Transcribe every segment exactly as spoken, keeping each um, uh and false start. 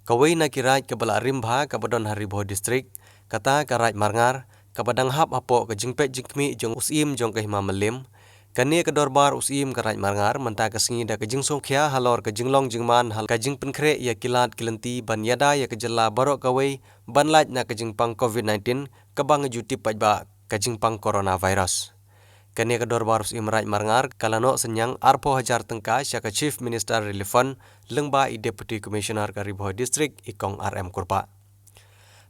Kawei na ki raid kaba la rim bha kaba don ha Ri Bhoi District, kata ka raid Marngar, kaba dang hap hapoh ka jingpeit jingkhmih jong u Syiem jong ka Hima Mylliem. Kane ka dorbar u Syiem ka raid Marngar mynta ka sngi da ka jingsngewkhia halor ka jinglong jingman ha ka jingpynkhreh ïa ki lad ki lynti ban ïada ïa ka jylla baroh kawei ban lait na ka jingpang COVID nineteen kaba nga ju tip paidbah, ka jingpang coronavirus. Kane ka dorbar u Syiem raid Marngar ka la noh synñiang arphew hajar tyngka sha ka Chief Minister Relief Fund lyngba i Deputy Commissioner ka Ri Bhoi District, i Kong R M Kyrpah.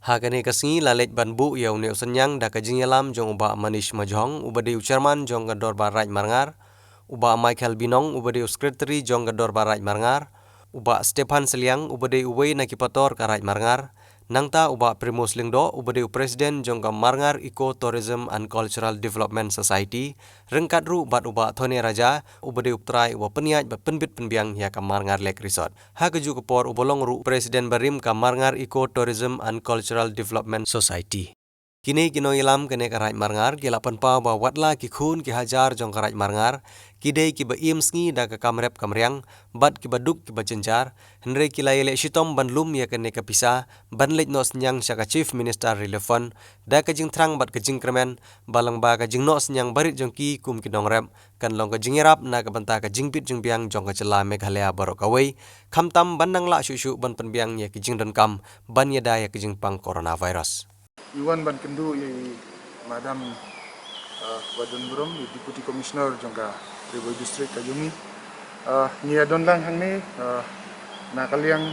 Ha kane ka sngi la leit ban buh ïa une u synñiang da ka jingïalam jong u Bah Manish Majhong, uba dei u Chairman jong ka dorbar raid Marngar, u Bah Michael Binong, uba dei u Secretary jong ka dorbar raid Marngar, u Bah Stephan Sylliang, uba dei uwei na ki pastor ka raid Marngar, nangta u Bah Primus Lyngdoh, uba dei u President jong ka Marngar Eco Tourism and Cultural Development Society, ryngkat ruh bad u Bah Thone Raja, uba dei u pynïaid bad pynbit pynbiang ïa ka Marngar Lake Resort. Ha kajuh ka por uba long ruh President barim ka Marngar Eco Tourism and Cultural Development Society. Kine ki nongïalam kane ka raid Marngar ki la pynpaw ba watla ki khun ki hajar jong ka raid Marngar ki dei kiba im sngi da ka kam rep kam riang bad kiba duk kiba jynjar, hynrei ki la ïaleh shitom ban lum ïa kane ka pisa ban leit noh synñiang sha ka Chief Minister Relief Fund da ka jingthrang bad ka jingkyrmen ba lyngba ka jingnoh synñiang barit jong ki kum ki nongrep kan long ka jingïarap na ka bynta ka jingbit jingbiang jong ka jylla Meghalaya baroh kawei, khamtam ban nang lah shuh shuh ban pynbiang ïa ki jingdonkam ban ïada ïa ka jingpang coronavirus. Ngi wan ban kynduh ïa i Madam, uh, Wadon Burom, i Deputy Commissioner jong ka Ri Bhoi District ka jong ngi. Uh, ngi ïa don lang hangne, uh, na ka liang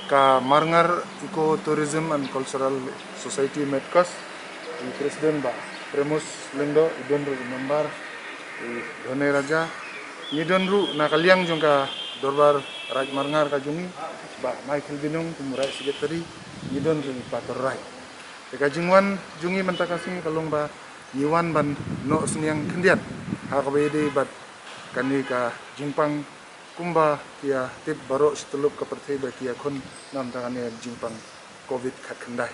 ka Marngar Eco Tourism and Cultural Society, METCOS, i President Bah Primus Lyngdoh, i don ruh i member, i Thone Raja. Ngi don ruh na ka liang jong ka dorbar raid Marngar ka jong ngi, Bah Michael Binong kum u raid secretary, ngi don ruh i pastor raid. Te ka jingwan jong ngi mynta ka sngi ka long ba ngi wan ban noh synñiang khyndiat ha kaba ïadei bad kane ka jingpang kumba ki ïa tip baroh shi tylli ka pyrthei ba ki ïa khun na ka bynta kane ka jingpang COVID khatkhyndai.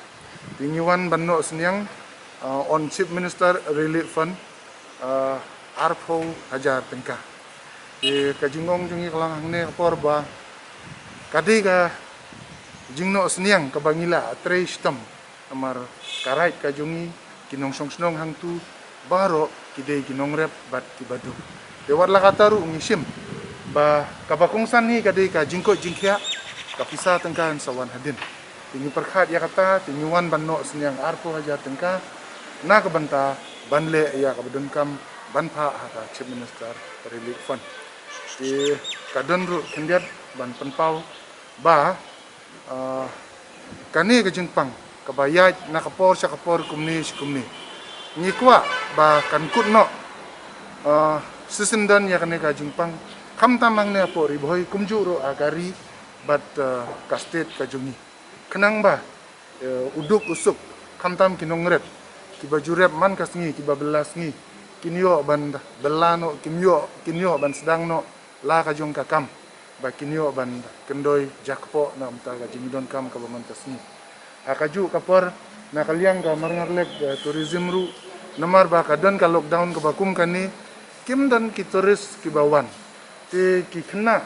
Te ngi wan ban noh synñiang, uh, on Chief Minister Relief Fund, uh, arphew hajar tyngka. Te ka jingong jong ngi ka long hangne ka por ba ka dei ka jingnoh synñiang kaba ngi la trei shitom. Namar ka raid ka jong ngi, ki nongshong shnong hangtu baroh ki dei ki nongrep bad kiba duk. Te watla katta ruh ngi shim ba kaba kongsan hi ka dei ka jingkoit jingkhiah, ka pisa tyngka kan sa wan hadien. Te ngi pyrkhat ïa kata, te ngi wan ban noh synñiang arphew hajar tyngka na ka bynta ban leh ïa kaba donkam ban phah ha ka Chief Minister Relief Fund. Te ka don ruh khyndiat ban pynpaw ba, ah, kane ka jingpang kaba ïaid na ka por sha ka por kumne shi kumne, ngi kwah ba kan kut noh, ah, shisyndon ïa kane ka jingpang, khamtam hangne hapoh Ri Bhoi kumjuh ruh ha ka ri bad, ah, ka state ka jong ngi. Khnang ba, eh, u duk u suk, khamtam ki nongrep kiba ju rep man ka sngi, kiba bylla sngi, kin ïoh ban bylla noh, kin ïoh, kin ïoh ban sdang noh la ka jong ka kam, ba kin ïoh ban kyndoi jakpoh na ka bynta ka jingdonkam kaba man ka sngi. Ha kajuh ka por, na ka liang ka Marngar Lake, eh, tourism ruh, namar ba ka don ka lockdown kaba kum kane, kim don ki tourist kiba wan. Te ki khynnah,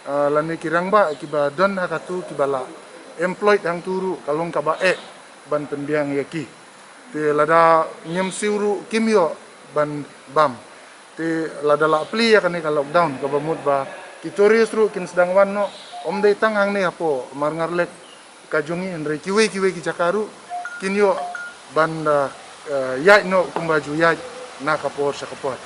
ah, lane ki rangbah kiba don ha katu kiba la employed hangtu ruh ka long kaba eh ban pynbiang ïa ki. Te lada ngim siew ruh kim ïoh ban bam. Te lada la plie ïa kane ka lockdown kaba mut ba ki tourist ruh kin sdang wan noh, ym dei tang hangne hapoh Marngar Lake ka jong ngi, hynrei kiwei kiwei ki jaka ruh kin ïoh ban, ah, eh, ïaid noh kumba ju ïaid na ka por sha ka por.